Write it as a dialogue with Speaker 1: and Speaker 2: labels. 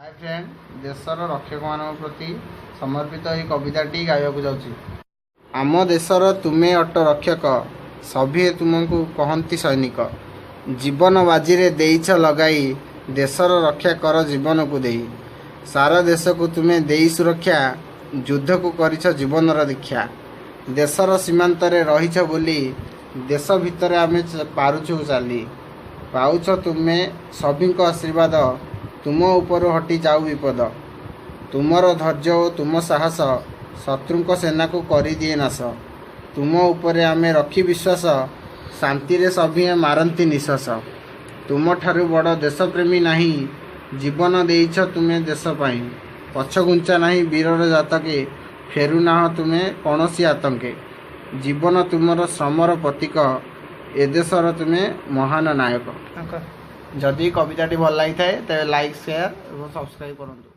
Speaker 1: ହାଏ friend, ଦେଶର ରକ୍ଷକମାନଙ୍କ ପ୍ରତି ସମର୍ପିତ ଏହି କବିତାଟି ଗାଇବାକୁ ଯାଉଛି। ଆମ ଦେଶର ତୁମେ ଅଟ ରକ୍ଷକ, ସଭିଏଁ ତୁମକୁ କହନ୍ତି ସୈନିକ। ଜୀବନ ବାଜିରେ ଦେଇଛ ଲଗାଇ, ଦେଶର ରକ୍ଷା କର ଜୀବନକୁ ଦେଇ। ସାରା ଦେଶକୁ ତୁମେ ଦେଇ ସୁରକ୍ଷା, ଯୁଦ୍ଧକୁ କରିଛ ଜୀବନର ଦୀକ୍ଷା। ଦେଶର ସୀମାନ୍ତରେ ରହିଛ ବୋଲି, ଦେଶ ଭିତରେ ଆମେ ପାରୁଛୁ ଚାଲି। ପାଉଛ ତୁମେ ସଭିଙ୍କ ଆଶୀର୍ବାଦ, ତୁମ ଉପରୁ ହଟି ଯାଉ ବିପଦ। ତୁମର ଧୈର୍ଯ୍ୟ ଓ ତୁମ ସାହସ, ଶତ୍ରୁଙ୍କ ସେନାକୁ କରିଦିଏ ନାଶ। ତୁମ ଉପରେ ଆମେ ରଖି ବିଶ୍ୱାସ, ଶାନ୍ତିରେ ସଭିଏଁ ମାରନ୍ତି ନିଶ୍ୱାସ। ତୁମଠାରୁ ବଡ଼ ଦେଶପ୍ରେମୀ ନାହିଁ, ଜୀବନ ଦେଇଛ ତୁମେ ଦେଶ ପାଇଁ। ପଛଘୁଞ୍ଚା ନାହିଁ ବୀରର ଜାତକେ, ଫେରୁନାହ ତୁମେ କୌଣସି ଆତଙ୍କେ। ଜୀବନ ତୁମର ଶ୍ରମର ପ୍ରତୀକ, ଏଦେଶର ତୁମେ ମହାନ ନାୟକ। ଯଦି କବିତାଟି ଭଲ ଲାଗିଥାଏ, ତେବେ ଲାଇକ୍, ସେୟାର ଏବଂ ସବସ୍କ୍ରାଇବ୍ କରନ୍ତୁ।